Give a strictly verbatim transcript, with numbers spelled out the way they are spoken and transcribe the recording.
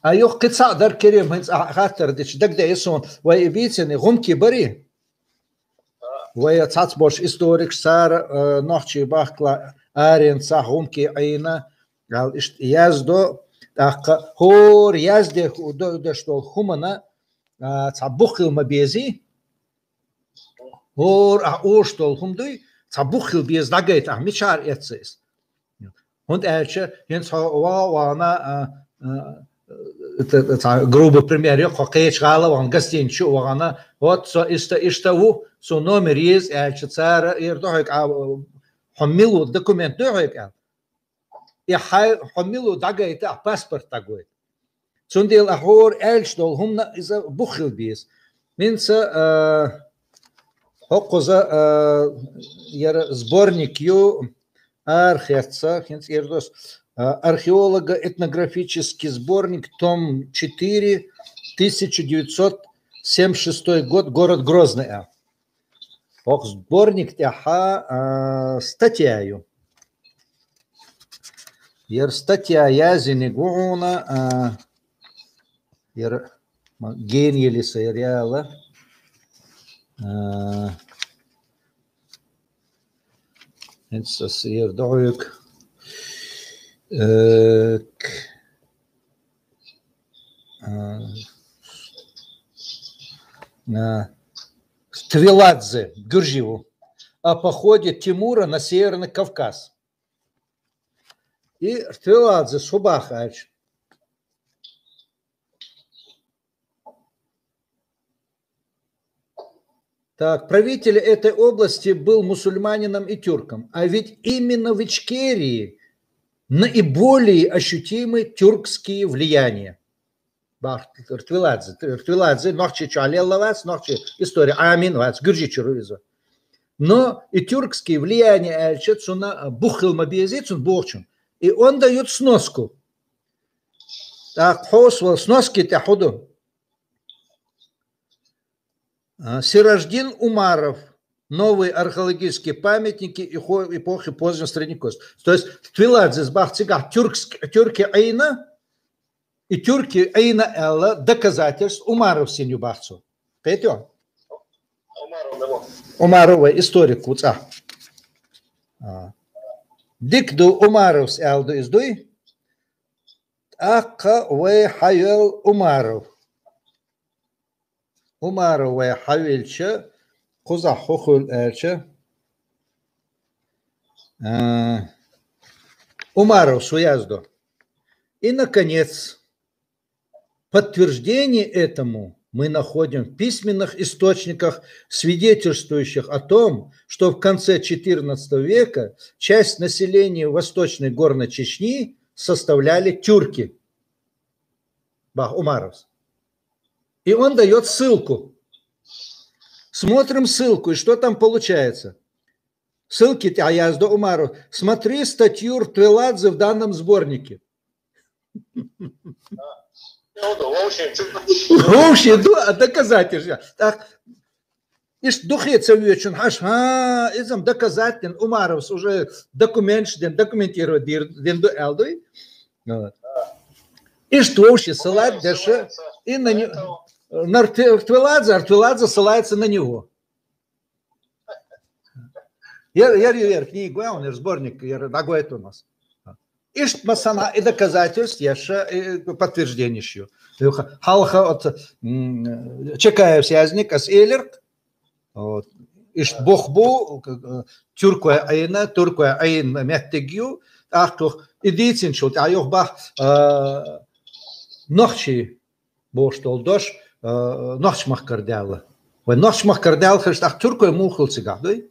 А юха кхин цхьаъ дар, Керим, хӀинца а хаттар дича дагадеа суна, вай и бийцина гӀумкий барий? Вай цхьацца болча историкаша, цара, э, нохчий бахкалахь, аренца гӀумкий Ӏийна, аьлла, иштта яздо, тӀаккха хӀора язде ху-, до-, деш долу хӀумана, а, цхьа бух хила ма безий, хӀора ахь оьшуш долу хӀума дуй, цхьа бух хила беза дӀагайта ахь, мичара эцна иза. ХӀунда аьлча хӀинца хьо ваха вахана, а, а, это, это, цхьа грубый пример ю, хьо кхечу гӀала а вахана, гостиница чу а вахана, вот со иштта, иштта ву, суна номер еза аьлча, цара эр ду хьоьга, а, хьо мила ву, документ дуй хьоьга аьлла. И хьай, хьо мила ву дӀагайта, ахь паспорт дӀагойта. Цундела ахь хӀора аьлча долу хӀумана иза бух хила беза. ХӀинца, а, хӀокхуза, а, яра сборник ю, арахеца, хӀинца эр ду ас, а, археолого-этнографический сборник, том четыре, тысяча девятьсот семьдесят шестой год, город Грозный, а. ХӀокху сборник тӀехь, а, статья ю. Яра статья яздинарг ву хьуна, а, яра ма-, генъели сан яра яла. А, хӀинца ас яра догӀуьйту. Э, к-, а, а, Ртвеладзе, гуржи ву. О походе Тимура на Северный Кавказ. И Ртвеладзе шо боху аьлча. Так, правитель этой области был мусульманином и тюрком, а ведь именно в Ичкерии наиболее ощутимы тюркские влияния. Бах, Ртвеладзе, Ртвеладзе, нохчий чу лелла вац, нохчий история Ӏамийна вац, гуржий чуьра ву иза. Но и тюркские влияния аьлча, цунна бух хила ма безий цунна бохучун. И он даёт сноску. Так, хьо ас вала сноски тӀехь хӀун ду? А, Сираждин Умаров. Новые археологические памятники эхо-, эпохи позднего средневековья. То есть, Ртвеладзес бах цигахь тюркск-, тюрки Ӏийна, и тюрки Ӏийна аьлла доказательств Умаров син ю бах цо. Кхетий? Умаров вай историк ву цӀа. А. Дика ду, Умаровс аьлла ду иза, дуй? ТӀаккха вай хьайоьллу Умаров. Умаров вай хьавелча, кхузахь хӀун хуьлу аьлча, а, Умаровс яздо. И, наконец, подтверждение этому мы находим в письменных источниках, свидетельствующих о том, что в конце четырнадцатого века часть населения Восточной Горной Чечни составляли тюрки. Бах Умаровс. И он даёт ссылку. Смотрим ссылку, и что там получается? Ссылки тӀехь яздо Умаров. Смотри статью Ртвеладзе в данном сборнике. Вовши ду, а доказательства. Так, иштта духе ца воьдучун хьаша, хӀа, иза-м доказательно, Умаровс уже документаш дина, документировать дир-, дина ду аьлла дуй. Вот. Иштта вовши салат деш, и на не-, на Ртве-, Ртвеладзе, Ртвеладзе ссылается на него. Яр, яр, яр, книга, он, яр сборник, яр дагойту у нас. Иштта, масала, и доказательств еш, и подтвержденеш ю. Юха, хьалха от, м, Чекаевс яздинарг ас элира. Вот. Иштта бух бу, э, тюркой Ӏийна, тюркой Ӏийна меттиг ю, тӀаккха юха и дийцинчул тӀаьхьа юха бах, э, нохчий бохуш долу дош, э, нохчмахкара даьлла. Вай нохчмахкара даьлла хилча, тӀаккха тюркой муха хуьлу цигахь, дуй?